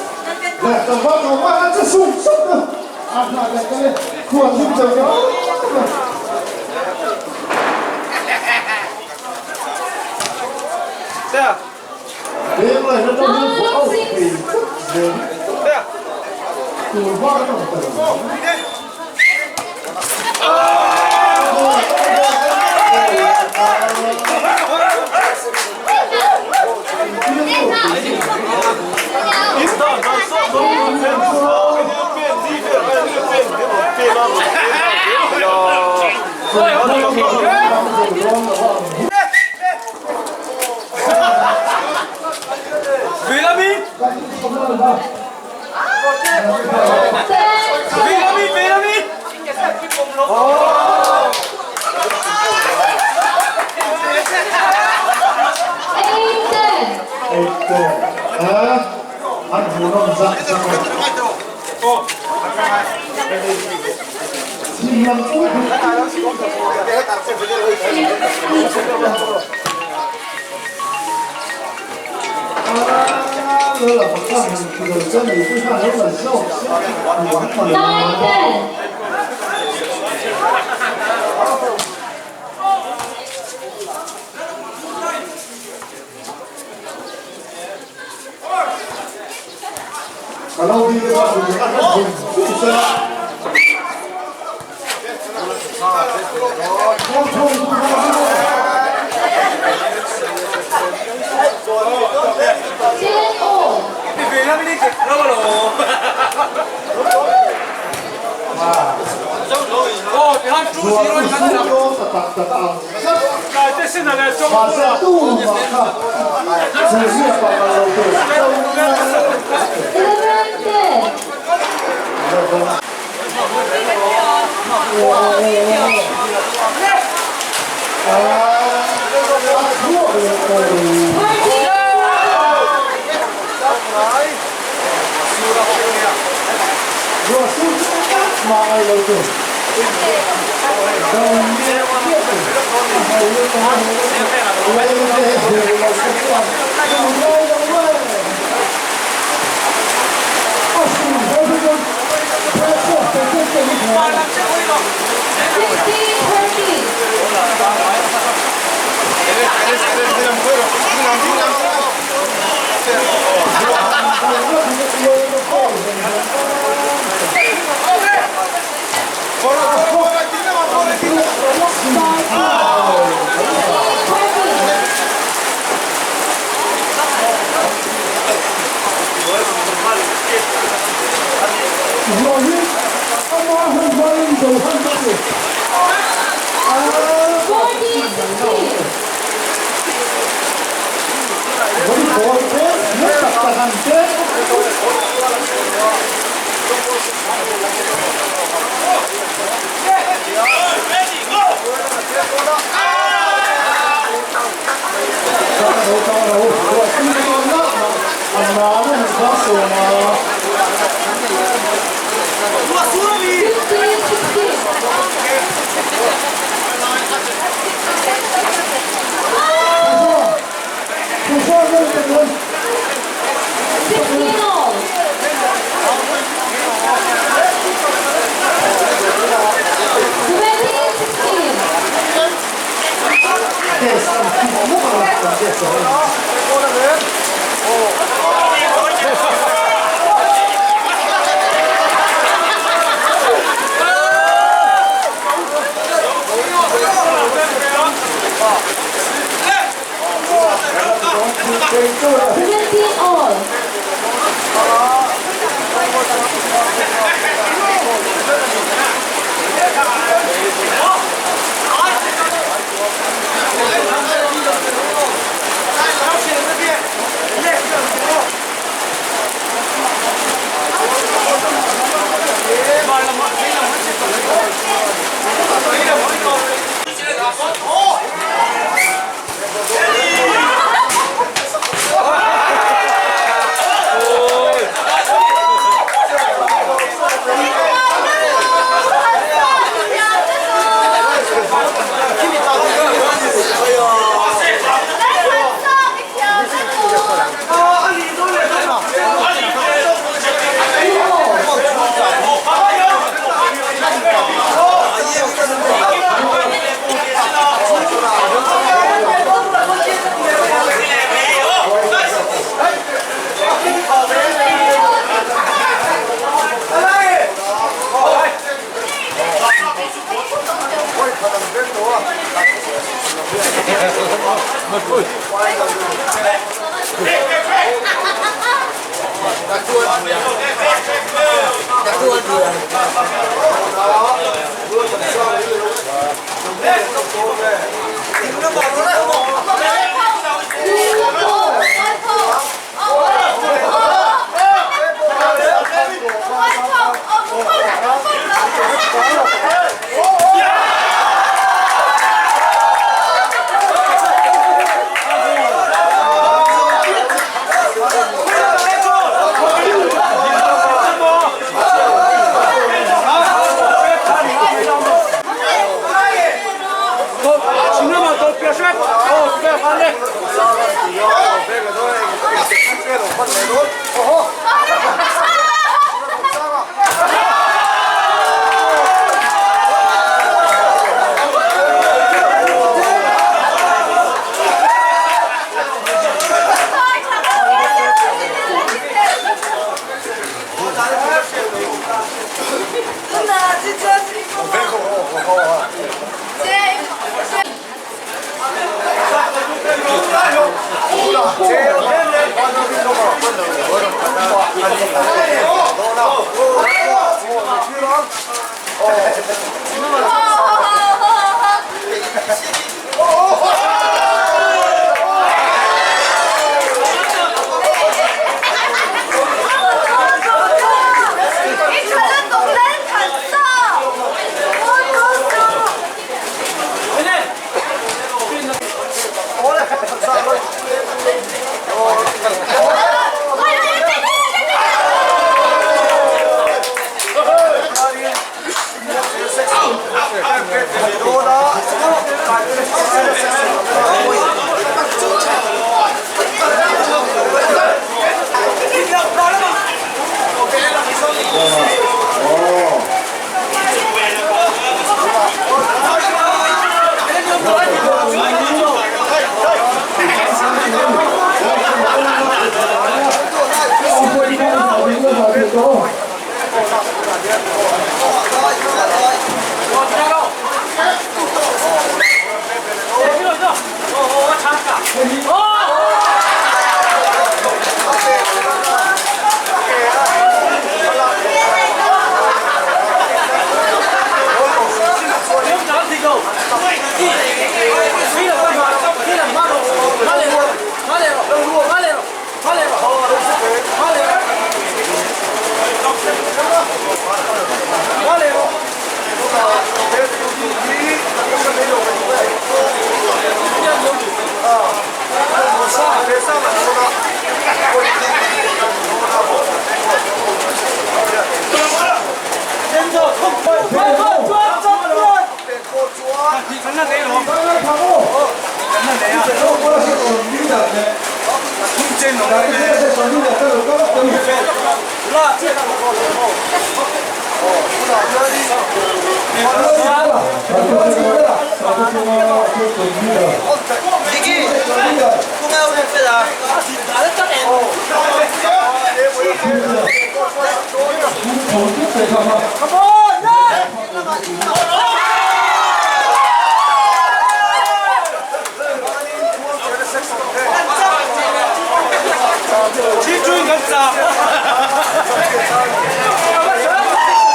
Khua thim chho ni Veng lai na tang hian buah auh thei tlat zel tur hma ka awm ta lo. An hmuhnawm zak zak a. Chhim lam chu